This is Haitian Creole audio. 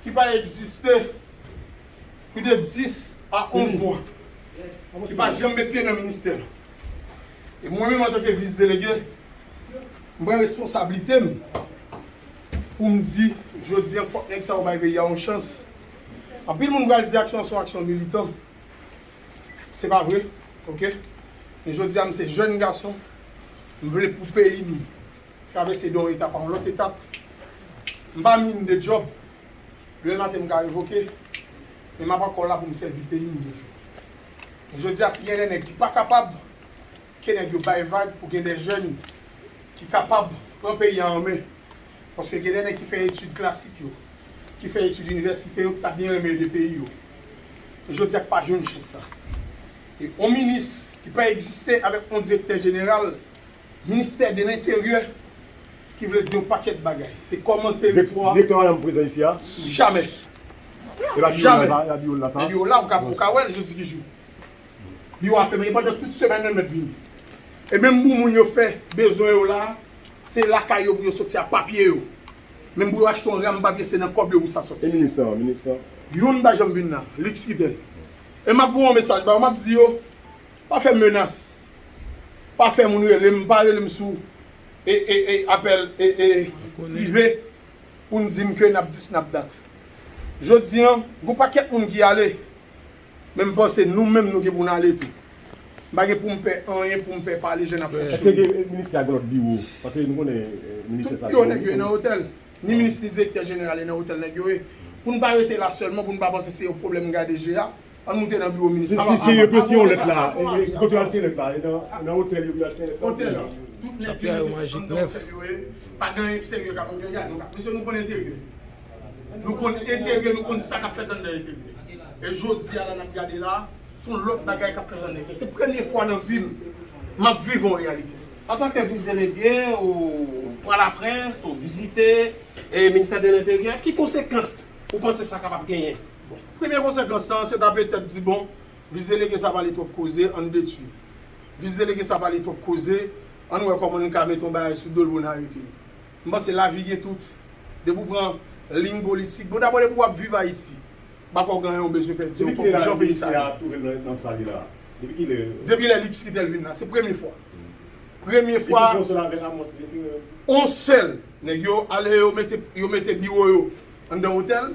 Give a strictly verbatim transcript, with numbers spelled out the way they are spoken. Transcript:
Ki pa egziste pi de dis a onz mwa, ki pa janm met pye nan ministè. E mwen menm, antanke vis delege, m pran responsablite m pou m di, jodi a, fòk nèg sa yo bay peyi a yon chans. Anpil moun pral di aksyon an se yon aksyon militan. Se pa vre, oke? Men jodi a, m se jèn gason, m vle pou peyi m travèse de yon etap a yon lòt etap. M pa min de djòb. Demen maten m ka revoke, men m ap ankò la pou m sèvi peyi m toujou. Men jodi a, si gen de nèg ki pa kapab, ke nèg yo bay vag pou gen de jèn ki kapab pran peyi a an men. Paske gen de nèg ki fè etid klasik yo, ki fè etid inivèsite yo, ki ta byen renmen ede peyi yo. Men jodi a, ki pa jwenn chans sa. E yon minis ki pa egziste avèk yon direktè jeneral, ministè de lenteryè, ki vle di yon pakèt bagay. Se kòman teritwa. Direktè pa janm prezan isi a? Jamè. E pa biwo l la sa? E pa biwo l la sa? E biwo l la, ou ka, ou ka wè l jodi ki jou. Biwo a fèmen, e pandan tout semèn nan, mèt vini. E menm pou moun yo fè bezwen yo la, se lakay yo pou yo soti ak papye yo. Menm pou yo achte yon ram papye, se nan kòb yo pou sa soti. E minis lan, minis lan? Youn pa janm vin la, Lix Kitel. E m ap voye yon mesaj ba yo, m ap di yo, pa fè menas. Pa fè moun rele m, pa rele m sou e, e, e, apèl e, e, prive pou n di m ke n ap dis, n ap dat. Jodi a, gon pakèt moun ki ale, men m panse nou menm nou gen pou n ale tou. M pa gen pou m pè anyen, pou m pè pale jan n ap fonksyone. Èske gen, eh, ministè a gen lòt biwo? Paske nou konnen, eh, ministè sa yo, nèg yo ye nan otèl. Ni minis, ni direktè jeneral ye nan otèl nèg yo ye. Pou n pa rete la sèlman, pou n pa panse se yon pwoblèm gade je a, ann moute nan biwo minis. Si, si, si yo pral siyen lèt la, eh, eh, ki kote yo al siyen lèt la? Eh, nan, nan otèl yo pral siyen lèt la? Otèl. Tout nèg yo ki andan otèl yo ye. Pa gen anyen k serye k ap òganize. Mesye, nou konn enteryè. Nou konn enteryè, nou konn sa k ap fèt anndan enteryè. E jodi a la n ap gade la, se yon lòt bagay k ap fèt anndan enteryè. Se premye fwa nan vi m, m ap viv yon reyalite. Antanke vis delege, ou pran laprès, ou vizite, e, ministè de lenteryè, ki konsekans ou panse sa kapab genyen? Bon, premye konsekans lan, se ta petèt di, bon, vis delege sa pale twòp koze, ann detwi. Vis delege sa pale twòp koze, ann wè kòman n ka mete yon bagay sou do l pou n arete l. M panse lavi gen tout. Depi w pran liy politik, bon, dabò depi w ap viv Ayiti, m pa kwè w gen anyen w bezwen pèdi ankò pou jan peyi sa ye. Depi kilè la, ministè a twouve l nan, nan sa li la? Depi kilè? Depi lè Lix Kitel vin la, se premye fwa. Premye fwa. Depi se yon sèl avèk Amos, se fini. Yon sèl. Nèg yo ale, yo mete, yo mete biwo yo anndan otèl.